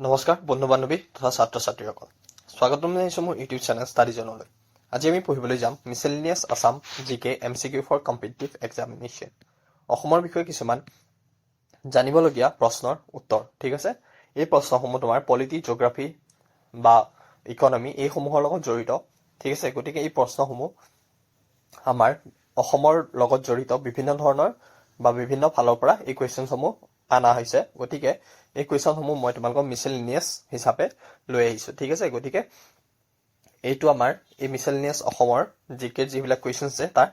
নমস্কাৰ বন্ধু বান্ধৱী তথা ছাত্ৰ ছাত্ৰীসকল, স্বাগতম জনাইছোঁ মোৰ ইউটিউব চেনেল ষ্টাডি জ'নলৈ। আজি আমি পঢ়িবলৈ যাম Miscellaneous Assam GK MCQ for competitive examination, অসমৰ বিষয়ে কিছুমান জানিবলগীয়া প্ৰশ্নৰ উত্তৰ। ঠিক আছে, এই প্ৰশ্নসমূহ তোমাৰ পলিটি, জিঅ'গ্ৰাফী বা ইকনমি এইসমূহৰ লগত জড়িত। ঠিক আছে, গতিকে এই প্ৰশ্নসমূহ আমাৰ অসমৰ লগত জড়িত বিভিন্ন ধৰণৰ বা বিভিন্ন ফালৰ পৰা এই কুৱেশ্যনসমূহ অনা হৈছে। গতিকে এই কুৱেশ্যনসমূহ মই তোমালোকক মিছেলিনিয়াছ হিচাপে লৈ আহিছোঁ। ঠিক আছে, গতিকে এইটো আমাৰ এই মিছেলিনিয়াছ অসমৰ জি কে যিবিলাক কুৱেশ্যন আছে, তাৰ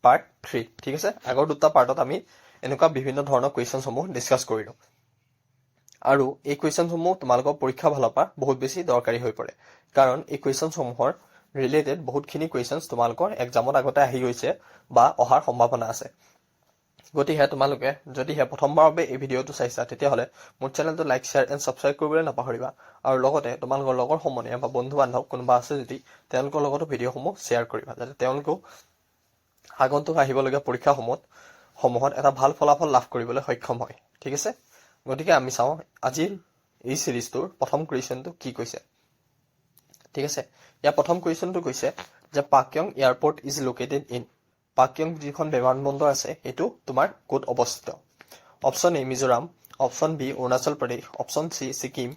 পাৰ্ট 3। ঠিক আছে, আগৰ দুটা পাৰ্টত আমি এনেকুৱা বিভিন্ন ধৰণৰ কুৱেশ্যনসমূহ ডিছকাছ কৰিলোঁ আৰু এই কুৱেশ্যনসমূহ তোমালোকৰ পৰীক্ষা ফালৰ পৰা বহুত বেছি দৰকাৰী হৈ পৰে, কাৰণ এই কুৱেশ্যনসমূহৰ ৰিলেটেড বহুতখিনি কুৱেশ্যনছ তোমালোকৰ এক্সামত আগতে আহি গৈছে বা অহাৰ সম্ভাৱনা আছে। গতিকে তোমালোকে যদিহে প্ৰথমবাৰৰ বাবে এই ভিডিঅ'টো চাইছা, তেতিয়াহ'লে মোৰ চেনেলটো লাইক, শ্বেয়াৰ এণ্ড ছাবস্ক্ৰাইব কৰিবলৈ নাপাহৰিবা আৰু লগতে তোমালোকৰ লগৰ সমনীয়া বা বন্ধু বান্ধৱ কোনোবা আছে যদি, তেওঁলোকৰ লগতো ভিডিঅ'সমূহ শ্বেয়াৰ কৰিবা, যাতে তেওঁলোকেও আগন্তুক আহিবলগীয়া পৰীক্ষাসমূহত এটা ভাল ফলাফল লাভ কৰিবলৈ সক্ষম হয়। ঠিক আছে, গতিকে আমি চাওঁ আজিৰ এই চিৰিজটোৰ প্ৰথম কুৱেশ্যনটো কি কৈছে। ঠিক আছে, ইয়াৰ প্ৰথম কুৱেশ্যনটো কৈছে যে Pakyong Airport is located in। Pakyong যিখন বিমানবন্দৰ আছে, সেইটো তোমাৰ ক'ত অৱস্থিত? Option A Mizoram, option B Arunachal Pradesh, option C Sikkim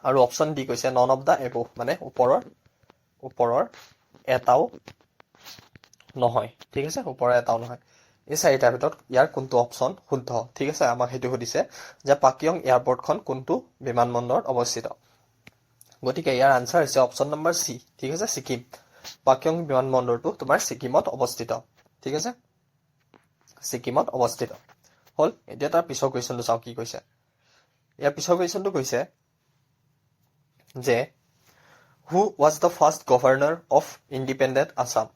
আৰু অপশ্যন ডি কৈছে নন অফ the above, মানে ওপৰৰ এটাও নহয়। ঠিক আছে, ওপৰৰ এটাও নহয়। এই চাৰিটাৰ ভিতৰত ইয়াৰ কোনটো অপশ্যন শুদ্ধ? ঠিক আছে, আমাক সেইটো সুধিছে যে পাকিয়ং এয়াৰপৰ্টখন কোনটো বিমানবন্দৰত অৱস্থিত। গতিকে ইয়াৰ আনচাৰ হৈছে অপশ্যন নম্বৰ চি। ঠিক আছে, ছিকিম। পাকিয়ং বিমানবন্দৰটো তোমাৰ ছিকিমত অৱস্থিত। ঠিক আছে, ছিকিমত অৱস্থিত হ'ল। এতিয়া তাৰ পিছৰ কুৱেশ্যনটো চাওঁ কি কৈছে। ইয়াৰ পিছৰ কুৱেশ্যনটো কৈছে যে who was the first governor of independent Assam?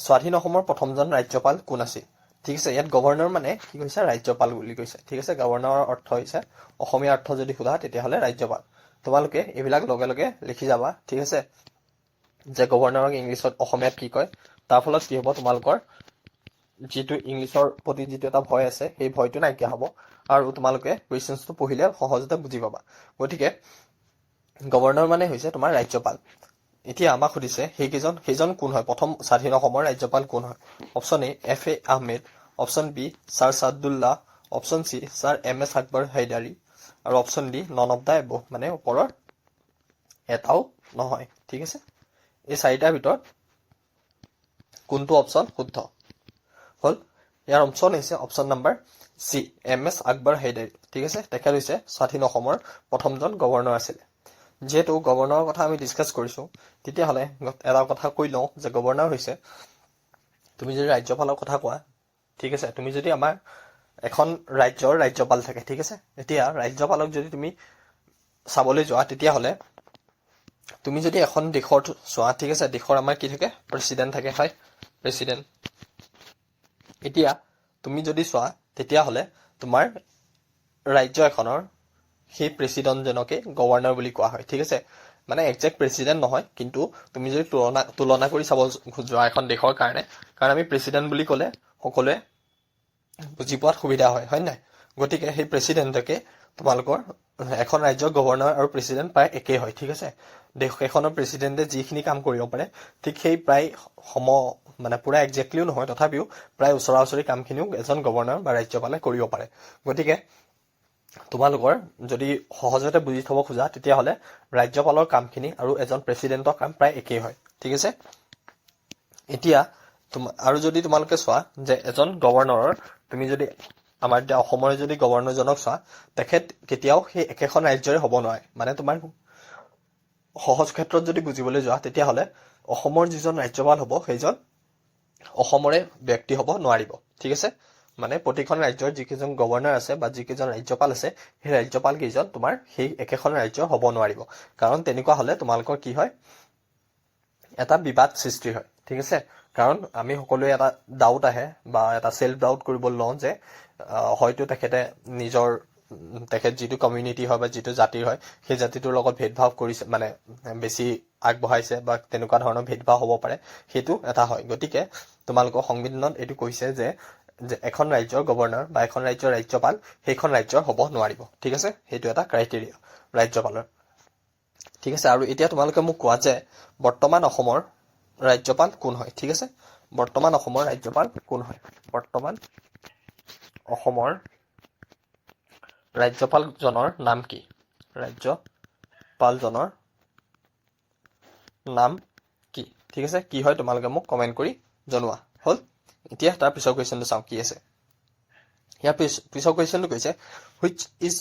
স্বাধীন অসমৰ প্ৰথমজন ৰাজ্যপাল কোন আছিল? ঠিক আছে, ইয়াত গভৰ্ণৰ মানে কি কৈছে? ৰাজ্যপাল বুলি কৈছে। ঠিক আছে, গভৰ্ণৰৰ অৰ্থ হৈছে, অসমীয়া অৰ্থ যদি সোধা, তেতিয়াহ'লে ৰাজ্যপাল। তোমালোকে এইবিলাক লগে লগে লিখি যাবা, ঠিক আছে, যে গভৰ্ণৰক ইংলিছত, অসমীয়াত কি কয়। তাৰ ফলত কি হ'ব? তোমালোকৰ যিটো ইংলিছৰ প্ৰতি যিটো এটা ভয় আছে, সেই ভয়টো নাইকিয়া হ'ব আৰু তোমালোকে কুৱেশ্যনছটো পঢ়িলে সহজতে বুজি পাবা। গতিকে গভৰ্ণৰ মানে হৈছে তোমাৰ ৰাজ্যপাল। এতিয়া আমাক সুধিছে সেইজন কোন হয়, প্ৰথম স্বাধীন অসমৰ ৰাজ্যপাল কোন হয়? Option A F A Ahmed, option B sir Saadulla, option C sir M S Akbar Haidari আৰু option D none of the above, মানে ওপৰৰ এটাও নহয়। ঠিক আছে, এই চাৰিটাৰ ভিতৰত কোনটো অপশ্যন শুদ্ধ হ'ল? ইয়াৰ অপশ্যন হৈছে option number C, M S Akbar Hydari. ঠিক আছে, তেখেত হৈছে স্বাধীন অসমৰ প্ৰথমজন গভৰ্ণৰ আছিলে। যিহেতু গভৰ্ণৰৰ কথা আমি ডিছকাছ কৰিছোঁ, তেতিয়াহ'লে এটা কথা কৈ লওঁ যে গভৰ্ণৰ হৈছে, তুমি যদি ৰাজ্যপালৰ কথা কোৱা, ঠিক আছে, তুমি যদি আমাৰ এখন ৰাজ্যৰ ৰাজ্যপাল থাকে, ঠিক আছে, এতিয়া ৰাজ্যপালক যদি তুমি চাবলৈ যোৱা, তেতিয়াহ'লে তুমি যদি এখন দেশৰ চোৱা, ঠিক আছে, দেশৰ আমাৰ কি থাকে? প্ৰেচিডেণ্ট থাকে, হয়, প্ৰেচিডেণ্ট। এতিয়া তুমি যদি চোৱা, তেতিয়াহ'লে তোমাৰ ৰাজ্য এখনৰ সেই প্ৰেচিডেণ্টজনকে গভৰ্ণৰ বুলি কোৱা হয়। ঠিক আছে, মানে একজেক্ট প্ৰেচিডেণ্ট নহয়, কিন্তু তুমি যদি তুলনা কৰি চাব যোৱা এখন দেশৰ কাৰণে, কাৰণ আমি প্ৰেচিডেণ্ট বুলি ক'লে সকলোৱে বুজি পোৱাত সুবিধা হয়, হয় নাই? গতিকে সেই প্ৰেচিডেণ্টকে তোমালোকৰ এখন ৰাজ্যৰ গভৰ্ণৰ আৰু প্ৰেচিডেণ্ট প্ৰায় একেই হয়। ঠিক আছে, দেশ এখনৰ প্ৰেচিডেণ্টে যিখিনি কাম কৰিব পাৰে, ঠিক সেই প্ৰায় মানে পূৰা একজেক্টলিও নহয়, তথাপিও প্ৰায় ওচৰা ওচৰি কামখিনিও এজন গভৰ্ণৰ বা ৰাজ্যপালে কৰিব পাৰে। গতিকে তোমালোকৰ যদি সহজতে বুজি থব খোজা, তেতিয়াহ'লে ৰাজ্যপালৰ কামখিনি আৰু এজন প্ৰেচিডেণ্টৰ কাম প্ৰায় একেই হয়। ঠিক আছে, এতিয়া আৰু যদি তোমালোকে চোৱা যে এজন গভৰ্ণৰৰ, তুমি যদি আমাৰ এতিয়া অসমৰে যদি গভৰ্ণৰজনক চোৱা, তেখেত কেতিয়াও সেই একেখন ৰাজ্যৰে হ'ব নোৱাৰে। মানে তোমাৰ সহজ ক্ষেত্ৰত যদি বুজিবলৈ যোৱা, তেতিয়াহ'লে অসমৰ যিজন ৰাজ্যপাল হ'ব, সেইজন অসমৰে ব্যক্তি হ'ব নোৱাৰিব। ঠিক আছে, মানে প্ৰতিখন ৰাজ্যৰ যিকেইজন গভৰ্ণৰ আছে বা যিকেইজন ৰাজ্যপাল আছে, সেই ৰাজ্যপাল কেইজন তোমাৰ সেই একেখন ৰাজ্যৰ হ'ব নোৱাৰিব। কাৰণ তেনেকুৱা হ'লে তোমালোকৰ কি হয়? এটা বিবাদ সৃষ্টি হয়। ঠিক আছে, কাৰণ আমি সকলোৱে এটা ডাউট আহে বা এটা চেল্ফ ডাউট কৰিব লওঁ যে হয়তো তেখেতে নিজৰ তেখেত যিটো কমিউনিটি হয় বা যিটো জাতিৰ হয়, সেই জাতিটোৰ লগত ভেদভাৱ কৰিছে, মানে বেছি আগবঢ়াইছে বা তেনেকুৱা ধৰণৰ ভেদভাৱ হ'ব পাৰে, সেইটো এটা হয়। গতিকে তোমালোকৰ সংবিধানত এইটো কৈছে যে যে এখন ৰাজ্যৰ গভৰ্ণৰ বা এখন ৰাজ্যৰ ৰাজ্যপাল সেইখন ৰাজ্যৰ হ'ব নোৱাৰিব। ঠিক আছে, সেইটো এটা ক্ৰাইটেৰিয়া ৰাজ্যপালৰ। ঠিক আছে, আৰু এতিয়া তোমালোকে মোক কোৱা যে বৰ্তমান অসমৰ ৰাজ্যপাল কোন হয়? ঠিক আছে, বৰ্তমান অসমৰ ৰাজ্যপাল কোন হয়? বৰ্তমান অসমৰ ৰাজ্যপালজনৰ নাম কি? ৰাজ্যপালজনৰ নাম কি? ঠিক আছে, কি হয় তোমালোকে মোক কমেণ্ট কৰি জনোৱা। হ'ল, এতিয়া তাৰ পিছৰ কুৱেশ্যনটো চাওঁ কি আছে। ইয়াৰ পিছৰ কুৱেশ্যনটো কৈছে, "Which is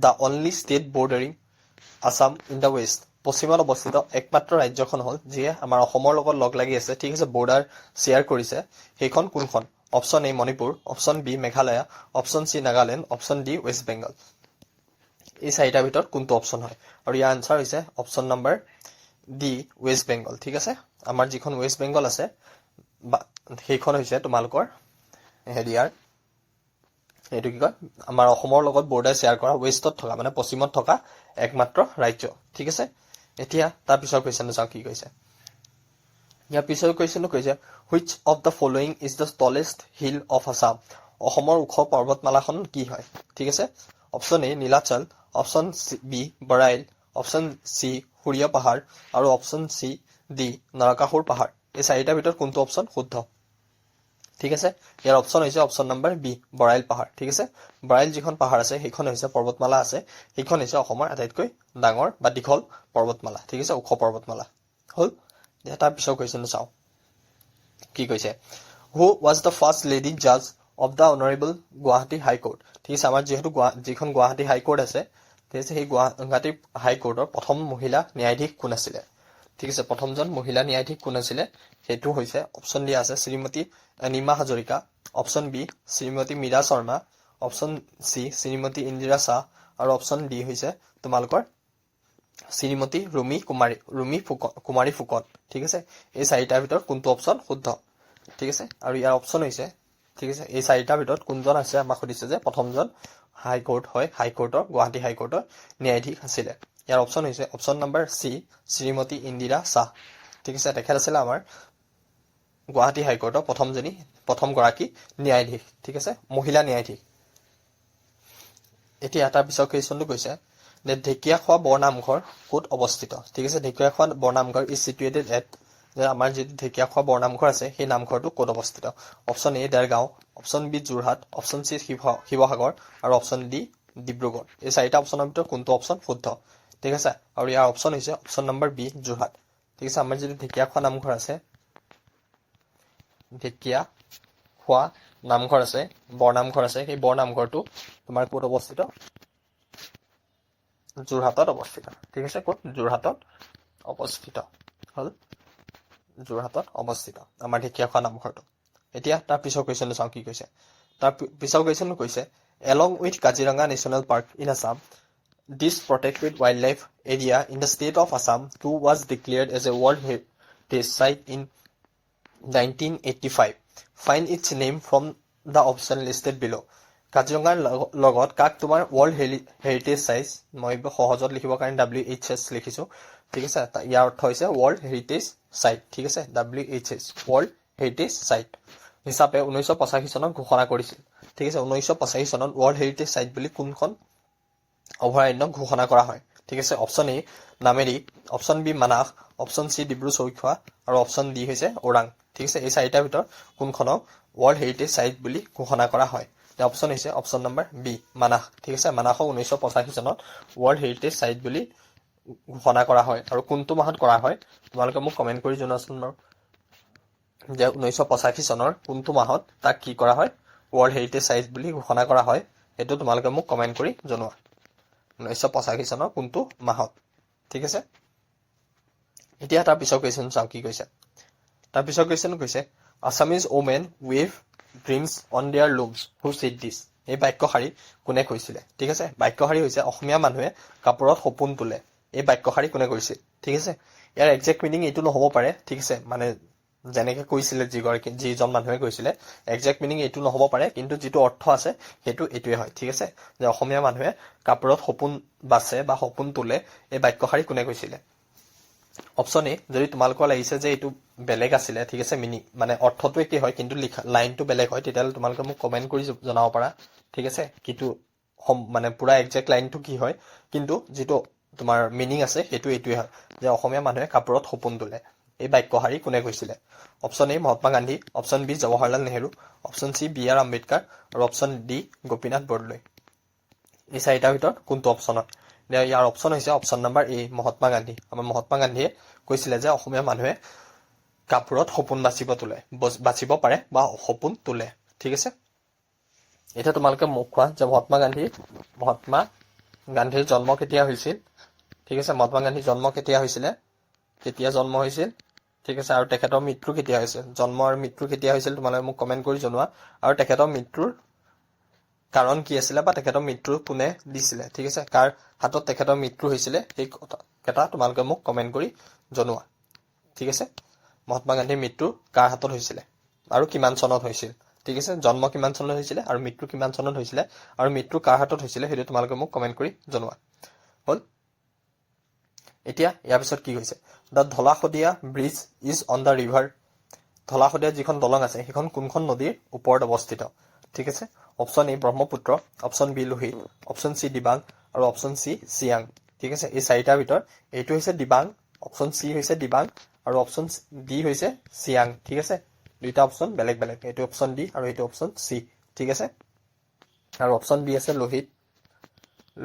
the only state bordering Assam in the west?" পশ্চিমত অৱস্থিত একমাত্ৰ ৰাজ্যখন হ'ল যিয়ে আমাৰ অসমৰ লগত লগ লাগি আছে, ঠিক আছে, বৰ্ডাৰ শ্বেয়াৰ কৰিছে, সেইখন কোনখন? Option A Manipur, option B Meghalaya, option C Nagaland, option D west Bengal. এই চাৰিটাৰ ভিতৰত কোনটো অপশ্যন হয়? আৰু ইয়াৰ আনচাৰ হৈছে option number D, West Bengal. ঠিক আছে, আমাৰ যিখন ৱেষ্ট বেংগল আছে বা সেইখন হৈছে তোমালোকৰ হেৰিয়াৰ, এইটো কি কয়, আমাৰ অসমৰ লগত বৰ্ডাৰ শ্বেয়াৰ কৰা ৱেষ্টত থকা, মানে পশ্চিমত থকা একমাত্ৰ ৰাজ্য। ঠিক আছে, এতিয়া তাৰ পিছৰ কুৱেশ্যনটো চাওঁ কি কৈছে। ইয়াৰ পিছৰ কুৱেশ্যনটো কৈছে, "Which of the following is the tallest hill of Assam?" অসমৰ ওখ পৰ্বতমালাখন কি হয়? ঠিক আছে, option A Nilachal, option B Barail, option C সূৰ্য পাহাৰ আৰু অপশ্যন ডি নৰকাসুৰ পাহাৰ। এই চাৰিটাৰ ভিতৰত কোনটো অপশ্যন শুদ্ধ? ঠিক আছে, ইয়াৰ অপশ্যন হৈছে অপশ্যন নম্বৰ বি, বৰাইল পাহাৰ। ঠিক আছে, বৰাইল যিখন পাহাৰ আছে, সেইখন হৈছে পৰ্বতমালা আছে, সেইখন হৈছে অসমৰ আটাইতকৈ ডাঙৰ বা দীঘল পৰ্বতমালা। ঠিক আছে, ওখ পৰ্বতমালা। হ'ল, এতিয়া তাৰ পিছৰ কুৱেশ্যনটো চাওঁ কি কৈছে। "Who was the first lady judge of the Honourable Guwahati High Court?" ঠিক আছে, আমাৰ যিহেতু যিখন গুৱাহাটী হাইকোৰ্ট আছে, ঠিক আছে, সেই গুৱাহাটী হাইকোৰ্টৰ প্ৰথম মহিলা ন্যায়াধীশ কোন আছিলে? ঠিক আছে, প্ৰথমজন মহিলা ন্যায়াধীশ কোন আছিলে? সেইটো হৈছে অপশ্যন দিয়া আছে শ্ৰীমতী অনিমা হাজৰিকা, অপশ্যন বি শ্ৰীমতী মীৰা শৰ্মা, অপশ্যন চি শ্ৰীমতী ইন্দিৰা শ্বাহ আৰু অপশ্যন ডি হৈছে তোমালোকৰ শ্ৰীমতী ৰুমি ফুকন, কুমাৰী ফুকন। ঠিক আছে, এই চাৰিটাৰ ভিতৰত কোনটো অপশ্যন শুদ্ধ? ঠিক আছে, আৰু ইয়াৰ অপশ্যন হৈছে, ঠিক আছে, এই চাৰিটাৰ ভিতৰত কোনজন আছে আমাক সুধিছে যে প্ৰথমজন হাইকোৰ্ট হয়, গুৱাহাটী হাইকোৰ্টৰ ন্যায়াধীশ আছিলে। ইয়াৰ অপশ্যন হৈছে অপশ্যন নম্বৰ চি, শ্ৰীমতী ইন্দিৰা শ্বাহ। ঠিক আছে, তেখেত আছিলে আমাৰ গুৱাহাটী হাইকোৰ্টৰ প্ৰথমগৰাকী ন্যায়াধীশ, ঠিক আছে, মহিলা ন্যায়াধীশ। এতিয়া তাৰ পিছৰ কুৱেশ্যনটো কৈছে যে ঢেকীয়াখোৱা বৰনামঘৰ ক'ত অৱস্থিত? ঠিক আছে, Dhekiakhowa Bornamghar is situated at, যে আমাৰ যিটো ঢেকীয়াখোৱা বৰনামঘৰ আছে, সেই নামঘৰটো ক'ত অৱস্থিত? Option A Dergaon, option B Jorhat, option C Sivasagar আৰু অপশ্যন ডি ডিব্ৰুগড়। এই চাৰিটা অপশ্যনৰ ভিতৰত কোনটো অপশ্যন শুদ্ধ? ঠিক আছে, আৰু ইয়াৰ অপশ্যন হৈছে অপশ্যন নম্বৰ বি, যোৰহাট। ঠিক আছে, আমাৰ যিটো ঢেকীয়াখোৱা নামঘৰ আছে, ঢেকীয়াখোৱা নামঘৰ আছে, বৰনামঘৰ আছে, সেই বৰনামঘৰটো তোমাৰ ক'ত অৱস্থিত? যোৰহাটত অৱস্থিত। ঠিক আছে, ক'ত? যোৰহাটত অৱস্থিত। হ'ল, যোৰহাটত অৱস্থিত আমাৰ ঢেকীয়াখোৱা নামঘৰটো। এতিয়া তাৰ পিছৰ কুৱেশ্যনটো চাওঁ কি কৈছে। তাৰ পিছৰ কুৱেশ্যনটো কৈছে, "Along with Kaziranga National Park in Assam, this protected wildlife area in the state of Assam too was declared as a World Heritage Site in 1985. Find its name from the option listed below." কাজিৰঙাৰ লগত কাক তোমাৰ world heritage চাইট, মই সহজত লিখিবৰ কাৰণে WHS লিখিছোঁ। ঠিক আছে, ইয়াৰ অৰ্থ হৈছে ৱৰ্ল্ড হেৰিটেজ চাইট। ঠিক আছে, WHS, world heritage চাইট হিচাপে 1985 চনত ঘোষণা কৰিছিল। ঠিক আছে, 1985 চনত ৱৰ্ল্ড হেৰিটেজ চাইট বুলি কোনখন অভয়াৰণ্যক ঘোষণা কৰা হয়? ঠিক আছে, option A Nameri, option B Manas, option C Dibru Saikhowa আৰু অপশ্যন ডি হৈছে ওৰাং। ঠিক আছে, এই চাৰিটাৰ ভিতৰত কোনখনক ৱৰ্ল্ড হেৰিটেজ চাইট বুলি ঘোষণা কৰা হয়? অপশ্যন হৈছে অপশ্যন নম্বৰ বি, মানাস। ঠিক আছে, মানাসক 1985 চনত ৱৰ্ল্ড হেৰিটেজ চাইট বুলি ঘোষণা কৰা হয়। আৰু কোনটো মাহত কৰা হয় তোমালোকে মোক কমেণ্ট কৰি জনোৱাচোন বাৰু, যে 1985 চনৰ কোনটো মাহত তাক কি কৰা হয়, ৱৰ্ল্ড হেৰিটেজ চাইট বুলি ঘোষণা কৰা হয়, সেইটো তোমালোকে মোক কমেণ্ট কৰি জনোৱা, 1985 চনৰ কোনটো মাহত। ঠিক আছে, এতিয়া তাৰ পিছৰ কুৱেশ্যন চাওঁ কি কৈছে। তাৰ পিছৰ কুৱেশ্যন কৈছে, "Assamese women weave dreams on their looms. Who said this?" এই বাক্যশাৰী কোনে কৈছিলে? ঠিক আছে, বাক্যশাৰী হৈছে অসমীয়া মানুহে কাপোৰত সপোন তোলে, এই বাক্যশাৰী কোনে কৈছিল? ঠিক আছে, ইয়াৰ একজেক্ট মিনিং এইটো নহ'ব পাৰে। ঠিক আছে, মানে যেনেকে কৈছিলে যিজন মানুহে কৈছিলে, একজেক্ট মিনিং এইটো নহ'ব পাৰে, কিন্তু যিটো অৰ্থ আছে সেইটো এইটোৱে হয়। ঠিক আছে, যে অসমীয়া মানুহে কাপোৰত সপোন বাচে বা সপোন তোলে, এই বাক্যশাৰী কোনে কৈছিলে? অপশ্যন এ, যদি তোমালোকৰ লাগিছে যে এইটো বেলেগ আছিলে, ঠিক আছে, মিনিং মানে অৰ্থটো একেই হয় কিন্তু লিখা লাইনটো বেলেগ হয়, তেতিয়াহ'লে তোমালোকে মোক কমেণ্ট কৰি জনাব পাৰা, ঠিক আছে। কিন্তু মানে পূৰা একজেক্ট লাইনটো কি হয়, কিন্তু যিটো তোমাৰ মিনিং আছে সেইটো এইটোৱে হয় যে অসমীয়া মানুহে কাপোৰত সপোন তোলে। এই বাক্যশাৰী কোনে কৈছিলে? Option A Mahatma Gandhi, option B Jawaharlal Nehru, option C B R Ambedkar আৰু অপশ্যন ডি গোপীনাথ বৰদলৈ। এই চাৰিটাৰ ভিতৰত কোনটো অপশ্যন হয়? এতিয়া ইয়াৰ অপশ্যন হৈছে অপশ্যন নাম্বাৰ এ, মহাত্মা গান্ধী। আমাৰ মহাত্মা গান্ধীয়ে কৈছিলে যে অসমীয়া মানুহে কাপোৰত সপোন বাচিব তোলে, বাচিব পাৰে বা সপোন তোলে, ঠিক আছে। এতিয়া তোমালোকে মোক কোৱা যে মহাত্মা গান্ধীৰ জন্ম কেতিয়া হৈছিল? ঠিক আছে, মহাত্মা গান্ধীৰ জন্ম কেতিয়া হৈছিলে, কেতিয়া জন্ম হৈছিল, ঠিক আছে, আৰু তেখেতৰ মৃত্যু কেতিয়া হৈছিল? জন্ম আৰু মৃত্যু কেতিয়া হৈছিল তোমালোকে মোক কমেণ্ট কৰি জনোৱা। আৰু তেখেতৰ মৃত্যুৰ কাৰণ কি আছিলে বা তেখেতৰ মৃত্যু কোনে দিছিলে, ঠিক আছে, কাৰ হাতত তেখেতৰ মৃত্যু হৈছিলে, সেই কথাকেইটা তোমালোকে মোক কমেণ্ট কৰি জনোৱা, ঠিক আছে। মহাত্মা গান্ধীৰ মৃত্যু কাৰ হাতত হৈছিলে আৰু কিমান চনত হৈছিল, ঠিক আছে, জন্ম কিমান চনত হৈছিলে আৰু মৃত্যু কিমান চনত হৈছিলে আৰু মৃত্যু কাৰ হাতত হৈছিলে, সেইটো তোমালোকে মোক কমেণ্ট কৰি জনোৱা। হ'ল। এতিয়া ইয়াৰ পিছত কি কৈছে? The Dhola Sadiya bridge is on the river. Dhola Sadiya যিখন দলং আছে সেইখন কোনখন নদীৰ ওপৰত অৱস্থিত? ঠিক আছে, option A Brahmaputra, option B Lohit, option C Dibang আৰু অপশ্যন চি চিয়াং। ঠিক আছে, এই চাৰিটাৰ ভিতৰত এইটো হৈছে দিবাং, অপশ্যন চি হৈছে দিবাং আৰু অপশ্যন ডি হৈছে চিয়াং। ঠিক আছে, দুইটা অপশ্যন বেলেগ বেলেগ, এইটো অপশ্যন ডি আৰু এইটো অপশ্যন চি। ঠিক আছে, আৰু অপশ্যন বি আছে লোহিত,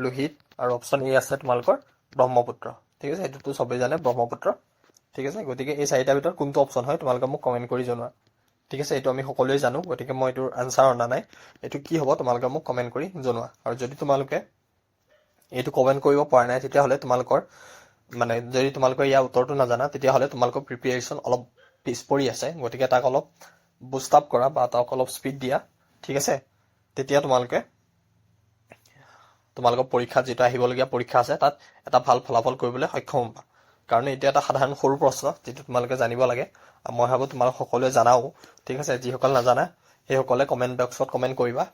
লোহিত আৰু অপশ্যন এ আছে তোমালোকৰ ব্ৰহ্মপুত্ৰ। ঠিক আছে, সেইটোতো চবেই জানে, ব্ৰহ্মপুত্ৰ। ঠিক আছে, গতিকে এই চাৰিটাৰ ভিতৰত কোনটো অপশ্যন হয় তোমালোকে মোক কমেণ্ট কৰি জনোৱা। ঠিক আছে, এইটো আমি সকলোৱে জানো, গতিকে মই এইটোৰ আনচাৰ অনা নাই। এইটো কি হ'ব তোমালোকে মোক কমেণ্ট কৰি জনোৱা। আৰু যদি তোমালোকে এইটো কমেণ্ট কৰিব পৰা নাই, তেতিয়াহ'লে তোমালোকৰ মানে যদি তোমালোকে ইয়াৰ উত্তৰটো নাজানা, তেতিয়াহ'লে তোমালোকৰ প্ৰিপেৰেশ্যন অলপ পিছ পৰি আছে। গতিকে তাক অলপ বুষ্ট আপ কৰা বা তাক অলপ স্পীড দিয়া। ঠিক আছে, তেতিয়া তোমালোকে তোমালোকৰ পৰীক্ষাত যিটো আহিবলগীয়া পৰীক্ষা আছে তাত এটা ভাল ফলাফল কৰিবলৈ সক্ষম হ'বা। কাৰণ এইটো এটা সাধাৰণ সৰু প্ৰশ্ন যিটো তোমালোকে জানিব লাগে। মই ভাবোঁ তোমালোক সকলোৱে জানাও। ঠিক আছে, যিসকল নাজানা সেইসকলে কমেণ্ট বক্সত কমেণ্ট কৰিবা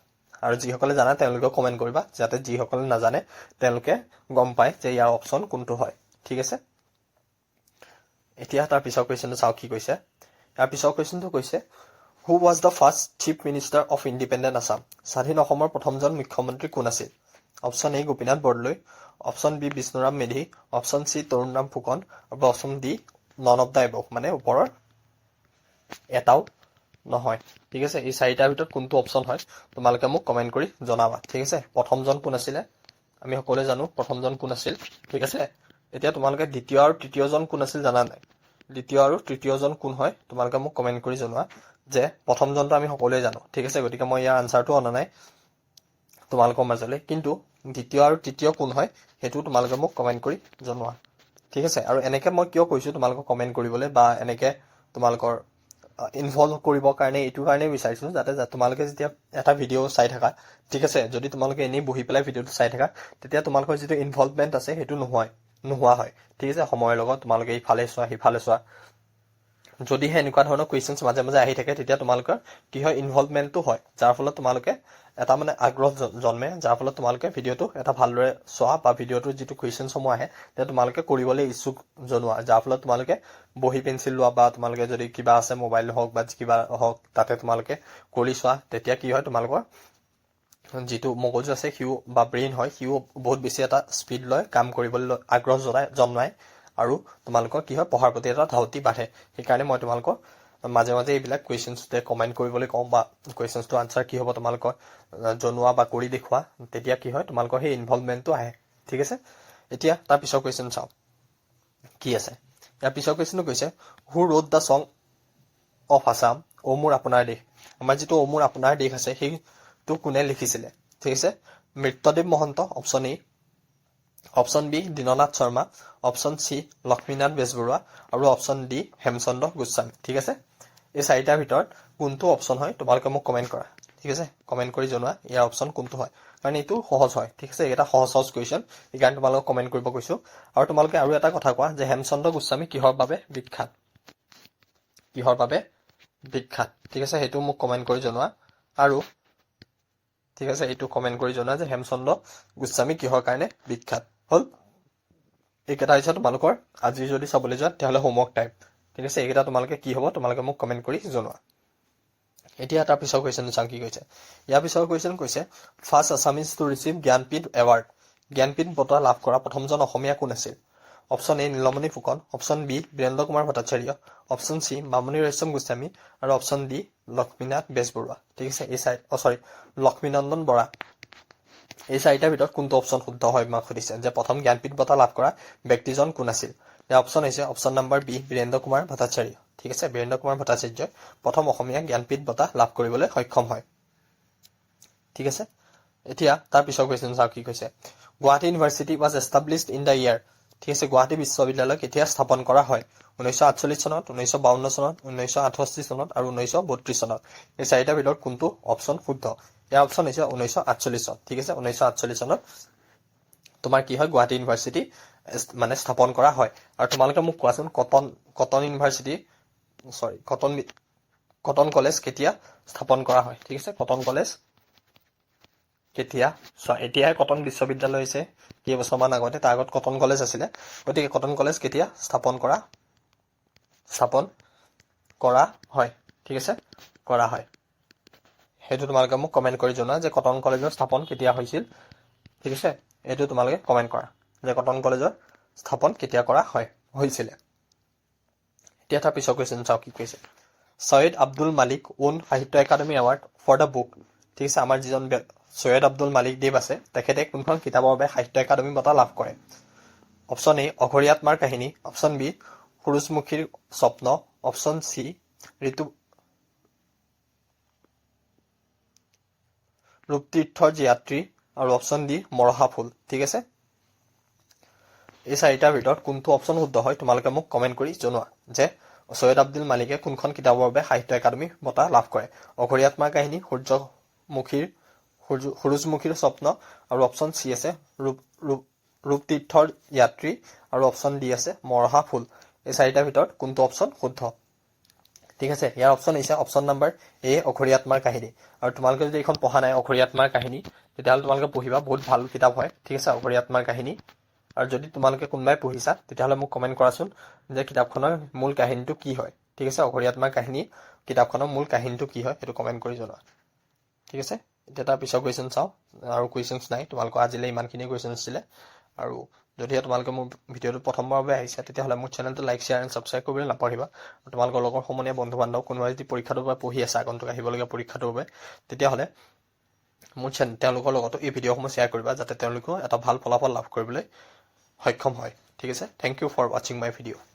আৰু যিসকলে জানা তেওঁলোকেও কমেণ্ট কৰিবা, যাতে যিসকলে নাজানে তেওঁলোকে গম পায় যে ইয়াৰ অপশ্যন কোনটো হয়। ঠিক আছে, এতিয়া তাৰ পিছৰ কুৱেশ্যনটো চাওঁ কি কৈছে। ইয়াৰ পিছৰ কুৱেশ্যনটো কৈছে, "Who was the first chief minister of independent Assam?" স্বাধীন অসমৰ প্ৰথমজন মুখ্যমন্ত্ৰী কোন আছিল? Option A Gopinath Bordoloi, option B Bishnuram Medhi, option C Tarunram Phukan আৰু option D none of the above, মানে ওপৰৰ এটাও নহয়। ঠিক আছে, এই চাৰিটাৰ ভিতৰত কোনটো অপশ্যন হয় তোমালোকে মোক কমেণ্ট কৰি জনাবা। ঠিক আছে, প্ৰথমজন কোন আছিলে আমি সকলোৱে জানো প্ৰথমজন কোন আছিল। ঠিক আছে, এতিয়া তোমালোকে দ্বিতীয় আৰু তৃতীয়জন কোন আছিল জানা নাই? দ্বিতীয় আৰু তৃতীয়জন কোন হয় তোমালোকে মোক কমেণ্ট কৰি জনোৱা। যে প্ৰথমজনটো আমি সকলোৱে জানো। ঠিক আছে, গতিকে মই ইয়াৰ আনচাৰটো অনা নাই তোমালোকৰ মাজলৈ, কিন্তু দ্বিতীয় আৰু তৃতীয় কোন হয় সেইটো তোমালোকে মোক কমেণ্ট কৰি জনোৱা। ঠিক আছে, আৰু এনেকে মই কিয় কৈছোঁ তোমালোকক কমেণ্ট কৰিবলৈ বা এনেকে তোমালোকৰ ইনভলভ কৰিবৰ কাৰণে, এইটো কাৰণেই বিচাৰিছোঁ যাতে তোমালোকে যেতিয়া এটা ভিডিঅ' চাই থাকা, ঠিক আছে, যদি তোমালোকে এনেই বহি পেলাই ভিডিঅ'টো চাই থাকা, তেতিয়া তোমালোকৰ যিটো ইনভলভমেণ্ট আছে সেইটো নোহোৱা হয়। ঠিক আছে, সময়ৰ লগত তোমালোকে ইফালে চোৱা সিফালে চোৱা। যদিহে এনেকুৱা ধৰণৰ কুৱেশ্যনছ মাজে মাজে আহি থাকে, তেতিয়া তোমালোকৰ কি হয়, ইনভলভমেণ্টটো হয়, যাৰ ফলত তোমালোকে এটা মানে আগ্ৰহ জন্মে, যাৰ ফলত তোমালোকে ভিডিঅ'টো এটা ভালদৰে চোৱা বা ভিডিঅ'টোৰ যিটো কুৱেশ্যনছসমূহ আহে তেতিয়া তোমালোকে কৰিবলৈ ইচ্ছুক জনোৱা, যাৰ ফলত তোমালোকে বহি পেঞ্চিল লোৱা বা তোমালোকে যদি কিবা আছে মোবাইল হওক বা কিবা হওক তাতে তোমালোকে কৰি চোৱা। তেতিয়া কি হয়, তোমালোকৰ যিটো মগজু আছে সিও বা ব্ৰেইন হয় সিও বহুত বেছি এটা স্পীড লয়, কাম কৰিবলৈ আগ্ৰহ জন্মায় আৰু তোমালোকৰ কি হয়, পঢ়াৰ প্ৰতি এটা ধাউতি বাঢ়ে। সেইকাৰণে মই তোমালোকক মাজে মাজে এইবিলাক কুৱেশ্যনছতে কমেণ্ট কৰিবলৈ কওঁ বা কুৱেশ্যনছটো আনচাৰ কি হ'ব তোমালোকৰ জনোৱা বা কৰি দেখুওৱা। তেতিয়া কি হয়, তোমালোকৰ সেই ইনভলভমেণ্টটো আহে। ঠিক আছে, এতিয়া তাৰ পিছৰ কুৱেশ্যন চাওঁ কি আছে। ইয়াৰ পিছৰ কুৱেশ্যনটো কৈছে, "Who wrote the song of Assam, অ' মোৰ আপোনাৰ দেশ?" আমাৰ যিটো অ' মোৰ আপোনাৰ দেশ আছে সেইটো কোনে লিখিছিলে? ঠিক আছে, মৃত্যুদেৱ Mahanta option A, option B Dinanath Sharma, option C Lakshminath Bezbaroa আৰু অপশ্যন ডি হেমচন্দ্ৰ গোস্বামী। ঠিক আছে, এই চাৰিটাৰ ভিতৰত কোনটো অপশ্যন হয় তোমালোকে মোক কমেণ্ট কৰা। ঠিক আছে, কমেণ্ট কৰি জনোৱা ইয়াৰ অপশ্যন কোনটো হয়, কাৰণ এইটো সহজ হয়। ঠিক আছে, এইকেইটা সহজ সহজ কুৱেশ্যন, সেইকাৰণে তোমালোকক কমেণ্ট কৰিব কৈছোঁ। আৰু তোমালোকে আৰু এটা কথা কোৱা যে হেমচন্দ্ৰ গোস্বামী কিহৰ বাবে বিখ্যাত, কিহৰ বাবে বিখ্যাত? ঠিক আছে, সেইটো মোক কমেণ্ট কৰি জনোৱা। আৰু ঠিক আছে, এইটো কমেণ্ট কৰি জনোৱা যে হেমচন্দ্ৰ গোস্বামী কিহৰ কাৰণে বিখ্যাত হ'ল। এইকেইটা হৈছে তোমালোকৰ আজি যদি চাবলৈ যোৱা, তেতিয়াহ'লে হোমৱৰ্ক টাইপ। ঠিক আছে? এইকেইটা তোমালোকে কি হ'ব, তোমালোকে মোক কমেণ্ট কৰি জনোৱা। এতিয়া তাৰ পিছৰ কুৱেশ্যন চাওঁ কি কৈছে। ইয়াৰ পিছৰ কুৱেশ্যন কৈছে, "First Assamese to receive Jnanpith Award." Jnanpith বঁটা লাভ কৰা প্ৰথমজন অসমীয়া কোন আছিল? Option A Nilamani Phukan, option B Birendra Kumar Bhattacharya, option C Mamoni Raisom Goswami আৰু অপশ্যন ডি লক্ষ্মীনাথ বেজবৰুৱা। ঠিক আছে? এই চাৰি, অ' চৰি, লক্ষ্মীনন্দন বৰা। এই চাৰিটাৰ ভিতৰত কোনটো অপশ্যন শুদ্ধ হয় মোক সুধিছে যে প্ৰথম জ্ঞানপীঠ বঁটা লাভ কৰা ব্যক্তিজন কোন আছিল। ইয়াৰ অপশ্যন হৈছে option number B, Birendra Kumar Bhattacharya. ঠিক আছে? বীৰেন্দ্ৰ কুমাৰ ভট্টাচাৰ্যই প্ৰথম অসমীয়া জ্ঞানপীঠ বঁটা লাভ কৰিবলৈ সক্ষম হয়। ঠিক আছে? এতিয়া তাৰ পিছৰ কুৱেশ্যন চাওক কি কৈছে। "Gauhati University was established in the year." ঠিক আছে? গুৱাহাটী বিশ্ববিদ্যালয় কেতিয়া স্থাপন কৰা হয়? 1948 চনত, 1952 চনত, 1968 চনত আৰু 1932 চনত। এই চাৰিটাৰ ভিতৰত কোনটো অপশ্যন শুদ্ধ? ইয়াৰ অপশ্যন হৈছে 1948 চন। ঠিক আছে? 1948 চনত তোমাৰ কি হয়, গুৱাহাটী ইউনিভাৰ্চিটি মানে স্থাপন কৰা হয়। আৰু তোমালোকে মোক কোৱাচোন, কটন কটন ইউনিভাৰ্চিটি, চৰি, কটন কটন কলেজ কেতিয়া স্থাপন কৰা হয়? ঠিক আছে? কটন কলেজ কেতিয়া? চোৱা, এতিয়াহে কটন বিশ্ববিদ্যালয় হৈছে কেইবছৰমান আগতে, তাৰ আগত কটন কলেজ আছিলে। গতিকে কটন কলেজ কেতিয়া স্থাপন কৰা হয়? ঠিক আছে, কৰা হয়, সেইটো তোমালোকে মোক কমেণ্ট কৰি জনোৱা যে কটন কলেজৰ স্থাপন কেতিয়া হৈছিল। ঠিক আছে? এইটো তোমালোকে কমেণ্ট কৰা যে কটন কলেজৰ স্থাপন কেতিয়া কৰা হৈছিলে। এতিয়া তাৰ পিছৰ কুৱেশ্যন চাওক কি কৈছে। "Syed Abdul Malik won Sahitya Akademi Award for the book." ঠিক আছে? আমাৰ যিজন চৈয়দ আব্দুল মালিক দেৱ আছে, তেখেতে কোনখন কিতাপৰ বাবে সাহিত্য একাডেমী বঁটা লাভ কৰে? অপশ্যন এ অঘৰী আত্মাৰ কাহিনী, অপশ্যন বি সূৰুযমুখীৰ স্বপ্ন, অপশ্যন চি ঋতু ৰূপতীৰ্থৰ যাত্ৰী আৰু অপশ্যন ডি মৰহা ফুল। ঠিক আছে? এই চাৰিটাৰ ভিতৰত কোনটো অপশ্যন শুদ্ধ হয়, তোমালোকে মোক কমেণ্ট কৰি জনোৱা যে চৈয়দ আব্দুল মালিকে কোনখন কিতাপৰ বাবে সাহিত্য একাডেমী বঁটা লাভ কৰে। অঘৰী আত্মাৰ কাহিনী, সূৰুযমুখীৰ স্বপ্ন আৰু অপশ্যন চি আছে ৰূপ ৰূপ ৰূপতীৰ্থৰ যাত্ৰী আৰু অপশ্যন ডি আছে মৰহা ফুল। এই চাৰিটাৰ ভিতৰত কোনটো অপশ্যন শুদ্ধ? ঠিক আছে? ইয়াৰ অপশ্যন হৈছে অপশ্যন নাম্বাৰ এ, অঘৰী আত্মাৰ কাহিনী। আৰু তোমালোকে যদি এইখন পঢ়া নাই, অঘৰী আত্মাৰ কাহিনী, তেতিয়াহ'লে তোমালোকে পঢ়িবা, বহুত ভাল কিতাপ হয়। ঠিক আছে? অঘৰী আত্মাৰ কাহিনী। আৰু যদি তোমালোকে কোনোবাই পঢ়িছা, তেতিয়াহ'লে মোক কমেণ্ট কৰাচোন যে কিতাপখনৰ মূল কাহিনীটো কি হয়। ঠিক আছে? অঘৰী আত্মাৰ কাহিনী কিতাপখনৰ মূল কাহিনীটো কি হয়, সেইটো কমেণ্ট কৰি জনোৱা। ঠিক আছে? এতিয়া তাৰ পিছৰ কুৱেশ্যন চাওঁ। আৰু কুৱেশ্যনছ নাই তোমালোকৰ, আজিলৈ ইমানখিনি কুৱেশ্যন আছিলে। আৰু যদিহে তোমালোকে মোৰ ভিডিঅ'টো প্ৰথমবাৰৰ বাবে আহিছে, তেতিয়াহ'লে মোৰ চেনেলটো লাইক, শ্বেয়াৰ এণ্ড ছাবস্ক্ৰাইব কৰিবলৈ নাপাহৰিবা। আৰু তোমালোকৰ লগৰ সমনীয়া, বন্ধু বান্ধৱ কোনোবাই যদি পৰীক্ষাটোৰ বাবে পঢ়ি আছে, আগন্তুক আহিবলগীয়া পৰীক্ষাটোৰ বাবে, তেতিয়াহ'লে মোৰ চেনেল তেওঁলোকৰ লগতো এই ভিডিঅ'সমূহ শ্বেয়াৰ কৰিবা, যাতে তেওঁলোকেও এটা ভাল ফলাফল লাভ কৰিবলৈ সক্ষম হয়। ঠিক আছে? Thank you for watching my video.